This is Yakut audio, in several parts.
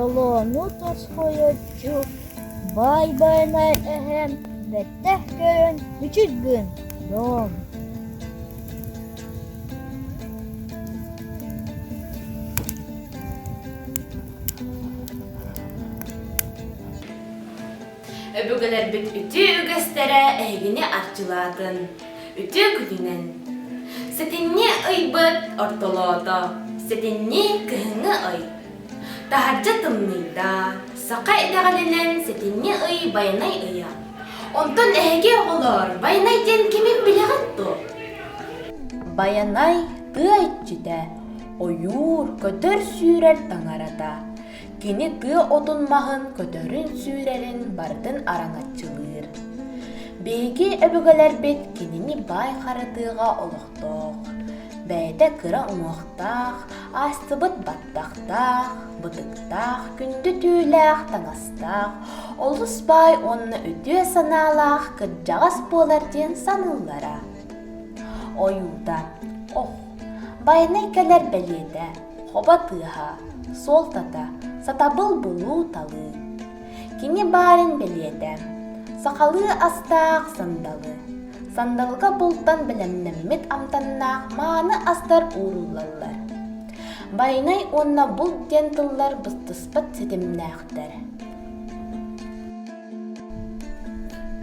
Дьолуону тосхойоччу, баай байанай эһэм бэттэх көрөн мүчүк гын, доом. Өбүгэлэрбит үтүө үгэстэрэ эһигини арчылаатын, үтүө күнүнэн! Сэтинньи ыйбыт ортолоото, сэтинньи кыһыҥҥы ый. Таһырдьа тымныйда, саха итэҕэлинэн сэтинньи ый Байанай ыйа. Онтон эһиги оҕолоор, Байанай диэн кимин билэҕит дуо? Байанай тыа иччитэ, ойуур, көтөр-сүүрэр таҥарата. Кини тыа отун-маһын, көтөрүн-сүүрэрин барытын араҥаччылыыр. Биһиги өбүгэлэрбит кинини баай хара тыаҕа олохтоох, бэйэтэ кыра уҥуохтаах, аастыбыт баттахтаах, бытыктаах, күндү түүлээх таҥастаах, олус баай уонна үтүө санаалаах кырдьаҕас буолар диэн саныыллара. Ойуута ох, байанай кэлэр бэлиэтэ, хобо тыаһа, суолтата, сатабыл булуу-талыы. Кини баарын бэлиэтэ, сахалыы астаах сандалы. Сандалыга бултан бэлэмнэммит амтаннаах мааны астар ууруллаллар. Байанай уонна булт диэн тыллар быстыспат ситимнээхтэр.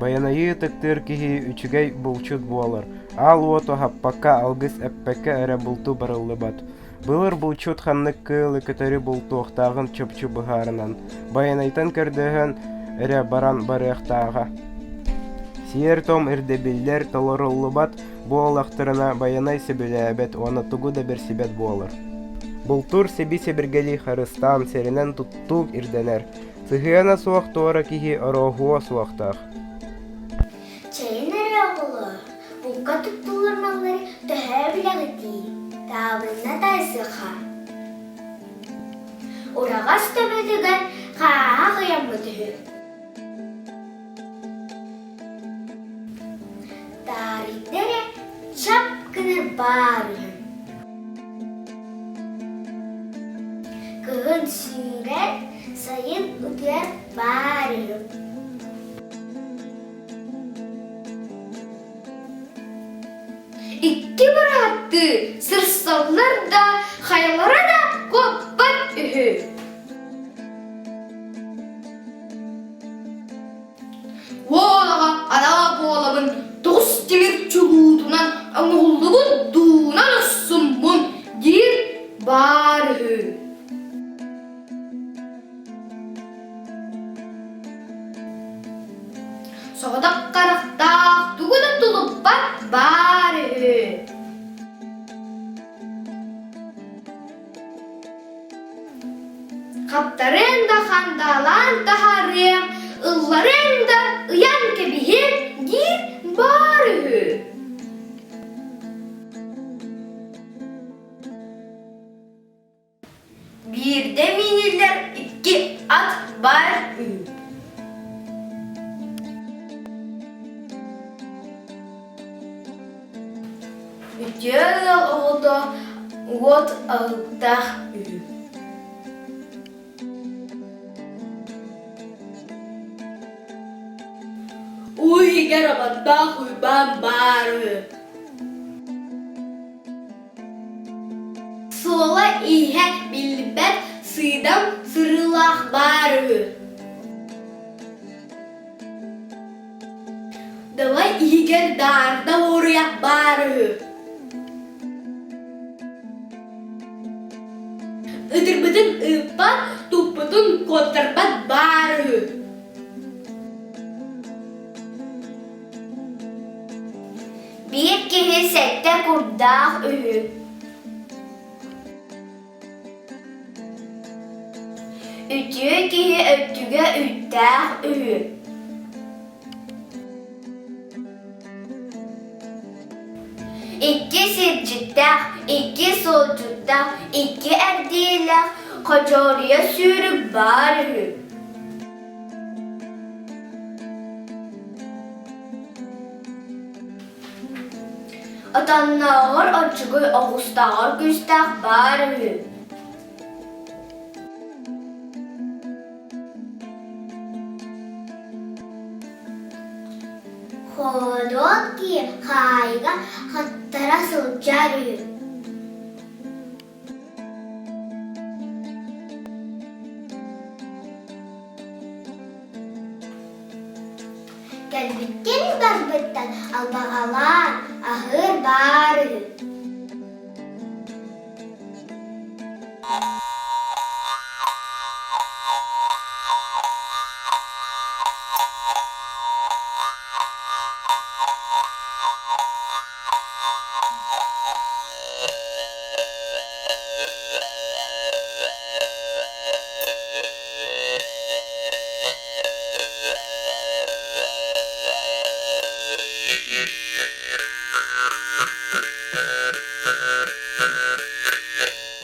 Байанайы ытыктыыр киһи үчүгэй булчут буолар. Аал уоту аһаппакка, алгыс эппэккэ эрэ бултуу барыллыбат. Былыр булчут ханнык кыылы көтөрү бултуохтааҕын чопчу быһаарынан, Байанайтан көрдөһөн эрэ баран барыахтааҕа. Сиэр-туом ирдэбиллэр толоруллубат буоллахтарына Байанай сөбүлээбэт уонна тугу да бэрсибэт буолар. Бултуур сэби-сэбиргэли харыстаан сэрэнэн туттуу ирдэнэр. Сыһыана суох туора киһи орооһуо суохтаах. Чэйин эрэ оҕолоор, булка туттуллар маллары төһө билэҕитий? Таабырына тайсыха. Ураҕас төбөтүгэр хааһах ыйаммыт үһү. Таарыйда эрэ чап гынар баар үһү. Кыһын сүүрэр, сайын утуйар баар үһү. Икки бырааттыы сырсаллар да, хайалара да куоппат үһү. Уолаҕа анаа буолабын тоҕус тимир чулуутунан оҥоһуллубут дуунан охсуммун диир баар үһү. Соҕотох харахтаах тугу да тулуппат баар үһү. Хаптарыан да хандаалаан таһаарыам, ылларыан да ыйан кэбиһиэм диир баар үһү. Биирдэ мииниллэр икки ат баар үһү. Үтүө ыал оҕото уот аһыктаах үһү. Уу иһигэр абаттаах Уйбаан баар үһү. Суола-ииһэ биллибэт сыыдам сырыылаах баар үһү. Далай иһигэр даарда уоруйах баар үһү. Ытырбытын ыыппат, туппутун куоттарбат баар үһү. Биир киһи сэттэ курдаах үһү. Үтүө киһи өттүгэ үүттээх үһү. Икки сирдьиттээх, икки суолдьуттаах, икки эрдиилээх хочоруйа сүүрүк баар үһү. Отоннооҕор оччугуй оҕустааҕар күүстээх баар үһү. Хоодуот киһи хаайыга хаттара сылдьар үһү. Кэлбиттэн барбыттан албаҕалаан аһыыр баар үһү.